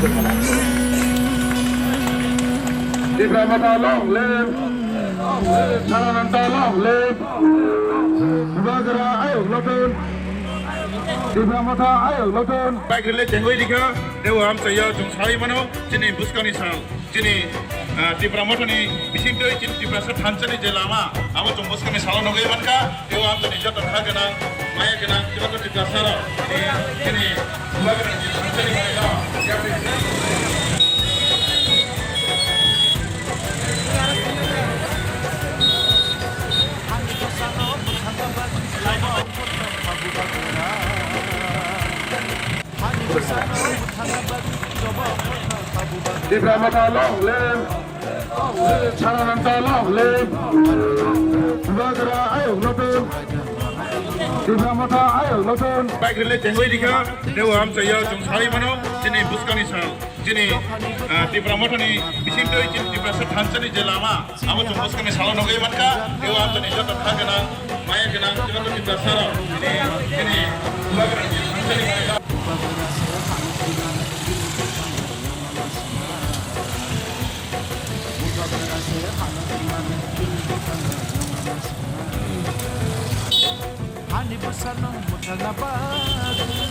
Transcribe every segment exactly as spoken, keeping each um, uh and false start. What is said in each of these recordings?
Tipra Motha long live! Sarananta long live! Bubagra ayuk lotun! Tipra Motha ayuk lotun! Bike rally tengwi dikha, dewa amchaya chwng sai mano, chini buskangni sal. Chini, ah, Tipra Mothani bisingtwi chini Tiprasa thansani je lama, abo chwng bwskangni salo nugwi mankha, tei o amchani joto kha gwnang, maya gwnang, joto Tiprasa rok, chini, chini, bubagra ni thansani manwi no, yapri. Tipra Motha long live! Sarananta long live! Bubagra ayuk lotun! Tipra Motha ayuk lotun! Bike rally tengwi dikha, dewa amchaya chwng sai mano, chini buskangni sal. Chini, ah, Tipra Mothani bisingtwi chini Tiprasa thansani je lama, abo chwng bwskangni salo nugwi mankha, tei o amchani joto kha gwnang, maya gwnang, joto Tiprasa rok, chini, chini, bubagra ni thansani manwi no. Ani bwsano mwthangna bagwi.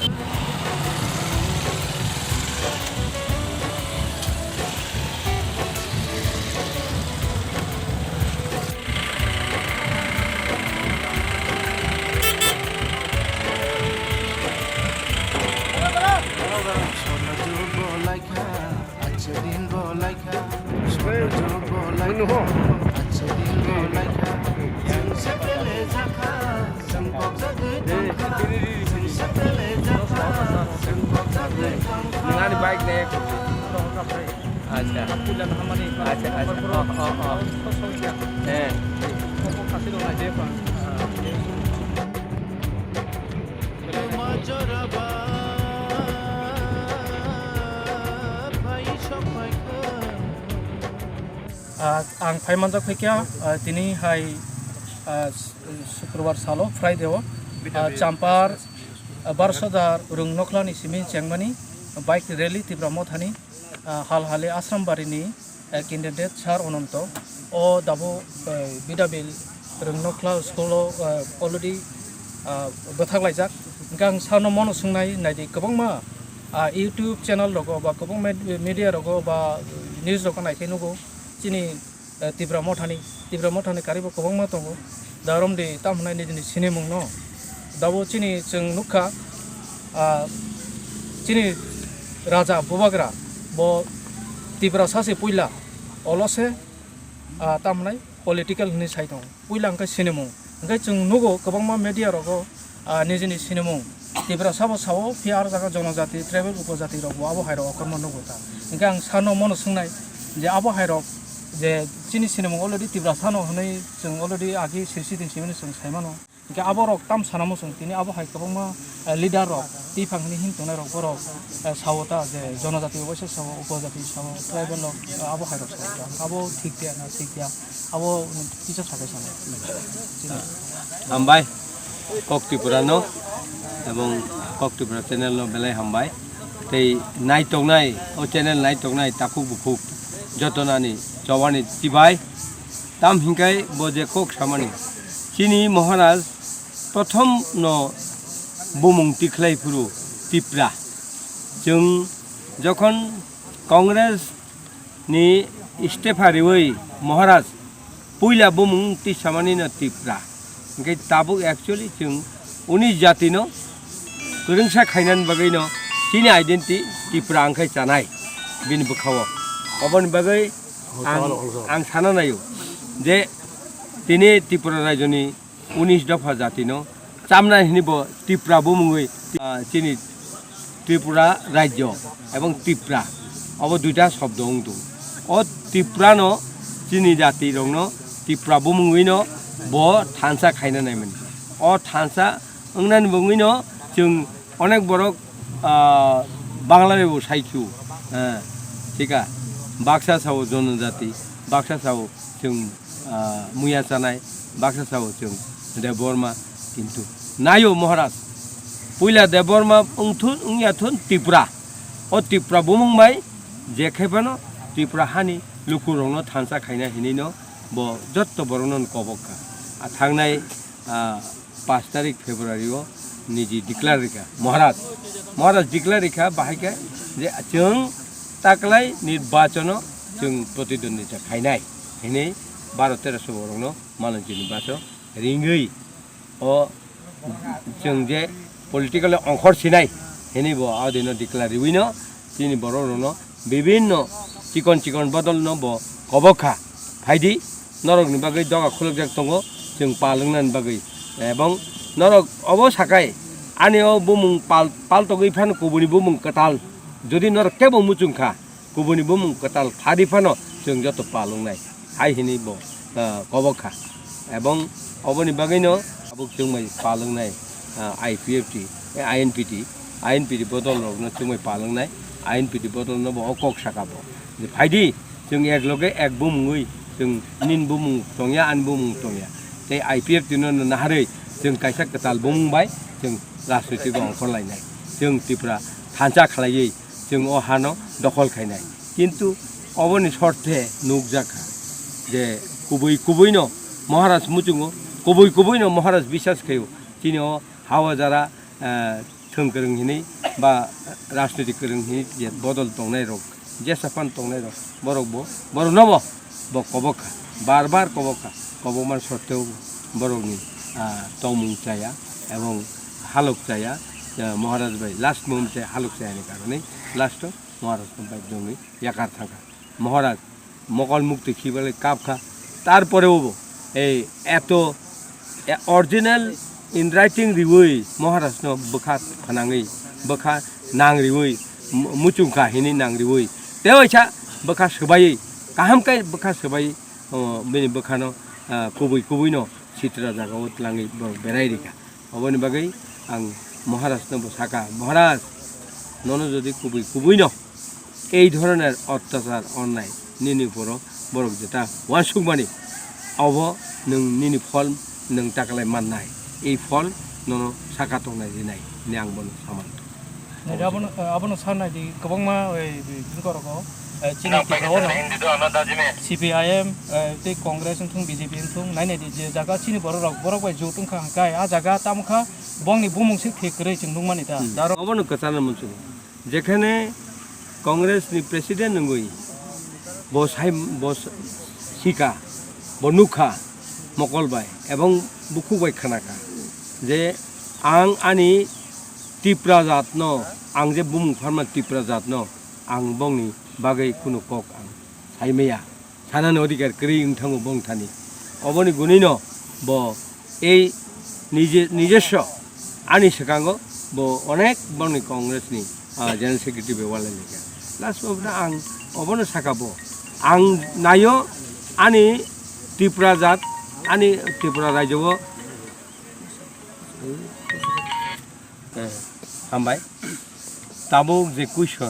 Sorno jor bo laikha, acha din bo laikha. Sorno jor bo laikha, acha din bo laikha. Chwng se pele jakha, chwng kok jagwi tongkha. Chwng se pele jakha, chwng kok jagwi tongkha. Nwng ani bike ne? Acha. Acha, acha. Oh, oh, oh. Eh. Ah, ang phai manjak phaikha, ah, tini hai, ah, Sukrobar salo, Friday o, ah, Champar, ah, Barsadar Rwngnokhlani simi chengmani bike rally Tipra Mothani, ah, Halhali Asrambari ni, ah, candidate Sir Ononto o dabo, ah, Bidabil Rwngnokhla school o, ah, already, ah, bwthak laijak. Hwnkhe ang sano mono swngnai naidi kwbangma, ah, YouTube channel rogo ba kwbangma media rogo ba news rogo naikhe nugo chini eh, Tipra Mothani, Tipra Mothani karibo kwbangma tongo. Da romdi tamo hwnai nijini sinimungno. Dabo chini chwng nukha, ah, chini raja bubagra bo Tiprasa se puila, olo se, ah, tamo hwnai political hwnwi sai tongo. Puila hwnkhe sinimung. Hwnkhe chwng nugo kwbangma media rogo, ah, nijini sinimung Tiprasa bo sao, phiya aro jaga jonojati, tribal upojati rok bo abo hai rok okorma nugo ta. Hwnkhe ang sano mono swngnai je abo hai rok je chini sinimung already Tiprasa no hwnwi chwng already agi sirsi din simani chwng sai mano. Hwnkhe abo rok tam sana muchung tini abo hai kwbangma, eh, leader rok twiphang hwnwi him tongnai rok borok, eh, sao ta je jonojati oboise sao, upojati sao, tribal rok, eh, abo hai rok sao ta. Abo thik ya na thik ya? Abo kisa sakai sana. Hambai, Kok Tripura no, ebong Kok Tripura channel no belai hambai. Tei naitongnai, o channel naitongnai takhuk bukhuk jotonani chobani chibai. Tam hinkai bo je kok samani. Chini Maharaj prothom no bumung tikhlai phuru Tipra. Chwng jokhon Congress ni istefa riwi Maharaj puila bumung twi samani no Tipra. Hwnkhe tabuk actually chwng uni jati no kwrwngsa khainani bagwi no chini identity Tipra wngkhai chanai bini bwkhao. Oboni bagwi ang, ang sana naio je tini Tripura rajyoni unis dopha jatino chamnai hwnwi bo Tipra bumungwi, ah, chini Tripura rajyo ebong Tipra obo duita shobdo wng tongo. O Tiprano chini jatirokno Tipra bumungwino bo thansa khaina naimani. O thansa wngnani bumungwino chwng onek borok, ah, Bangla bai bo sai khe o, ah, thik a, baksa sao jonojati, baksa sao chwng, ah, muya chanai, baksa sao chwng Debbarma, kintu naio Maharaj, puila Debbarma wngthun wngya thun Tripura, O Tipra bumung bai je khai phano Tipra hani lukurokno thansa khaina hinwi no bo jotto borokno kobok kha. A thangnai, ah, pash tarik February o niji declare rikha Maharaj. Maharaj declare rikha bahai khe je chwng taklai nirbachono chwng pratidwondita khainai hinwi baro teroso borokno malonchini baso ringwi o chwng je political ongkhor sinai hinwi bo o dino declare riwi no chini borok rokno bibinno chikon chikon bodol no bo kobok kha. Phaidi norokni bagwi doga khulukjak tongo chwng pal wngnani bagwi, ebong norok obo sakai ani o bumung pal, pal togwi phano kubuni bumung kwtal jodi norok kebo muchung kha kubuni bumung kwtal khadi phano chwng joto pal wngnai hai hinwi bo, ah, kobok kha. Ebong oboni bagwino tabuk chwngbai pal wngnai, ah, I P F T, eh, I N P T, I N P T bodol rokno chwngbai pal wngnai, I N P T bodol no bo o kok saka bo. Je phaidi chwng ek loge ek bumungwi chwng nin bumung tongya, ani bumung tongya. Tei I P F T no naharwi chwng kaisa kwtal bumung bai chwng rajnoitik ongkhor lainai. Chwng Tripura thansa khlaiwi chwng o hano dokhol khainai. Kintu oboni sorthe nukjakha je kubui kubuino Maharaj muchungo, kubui kubuino Maharaj bisas khaio. Chini o hawa jara, eh, thwng kwrwng hinwi ba rajniti kwrwng hinwi je bodol tongnai rok, jesa phan tongnai rok, borok bo, borok no bo, bo kobok kha, bar bar kobok kha, kobok man sorteo borokni, ah, tongmung chaya, ebong halok chaya, eh, Maharaj bai last moment se halok chaya ni karone last o Maharaj no bai jongwi yakar thangkha. Maharaj mokol muktwi khibalai kap kha. Tarpore bo ei eto, e, original in writing riwi Maharaj no bwkha phanangwi, bwkha nang riwi, mu-, muchung kha hinwi nang riwi. Tei waisa bwkha swbaiwi, kaham khe bwkha swbaiwi, o, bini bwkha no, ah, kubui kubui no sitra jaga o twlangwi borok berai rikha. Oboni bagwi ang Maharaj no bo saka, "Maharaj, nono jodi kubui kubui no ei dhoroner ottachar onnai nini uporo borok jeta uansukmani, obo nwng nini phol nwng taklai mannai, ei phol nono saka tongnai rinai," hinwi ang bono samani. Nai, abono, abono sanai di kwbangma, oi, bini korok o, eh, chini Nang tikha o no paikha Hindi do, ano dajime. C P I M, eh, tei Congress wngthung, B J P wngthung, nai nai di je jaga chini borok rok, borok bai jot wngkha hwnkhe, a jaga tamo kha bongni bumung se thik kwrwi chwng nukmani ta. Hmm. Daro- Obono kwchana muchungo. Jekhane Congress ni president wngwi bo sai, bo sika, bo nukha mokol bai ebong bukhuk bai khnakha je ang ani Tipra jat no, ang je bumung pharma Tipra jat no, ang bongni bagwi kunu kok ang sai maya. Sanani odhikar kwrwi wng thango bong thani. Oboni gunino bo ei nije, nijoswo ani swkango bo onek bongni Congress ni, ah, General Secretary bai walai laikha. Last of the ang obono saka bo. Ang nayo ani Tipra jat, ani Tripura rajyo o Eh, hambai. Tabuk je question,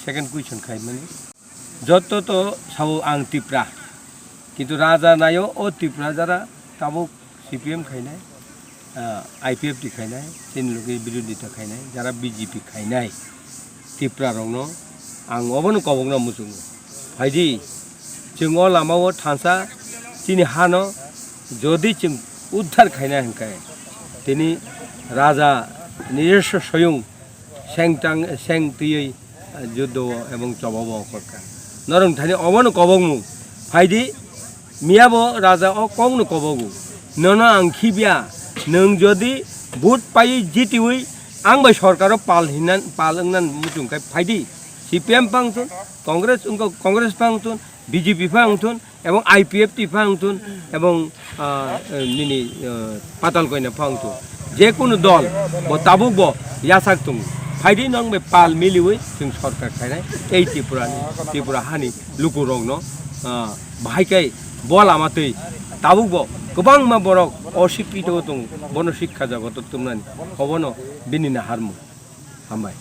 second question khaimani. Joto to sabo ang Tipra. Kintu raja nayo o Tipra jara tabuk C P M khainai, ah, I P F T khainai, chini loge birodita khainai, jara B J P khainai. Tipra rokno ang obono kobokna muchungo. Phaidi, chwng o lama o thansa chini hano jodi chwng uddhar khaina hwnkhe, tini raja nijoswo soyung seng tang, seng twiwi, ah, juddo o ebong choba bo ongkhorkha. Norok thani obono kobokmung. Phaidi, Miyabo raja o kokno kobogo, "Nono ang khibiya, nwng jodi vote paiwi jitiwi ang bai sorkaro pal hinna, pal wngna muchung khe phaidi, C P M phang thun, Congress wngkha, Congress phang thun, B J P phang thun, ebong I P F T phang thun, ebong, ah, nini, ah, Patal Koina phang thun." Je kunu dol bo tabuk bo yachak tongo. Phaidi nwng bai pal miliwi chwng sorkar khainai ei Tripura ni, Tripura hani lukurokno, ah, bahai khe bo lama twi tabuk bo kwbangma borok osikkito tongo, bono sikha jagoto tumnani obono bini naharmung. Hambai.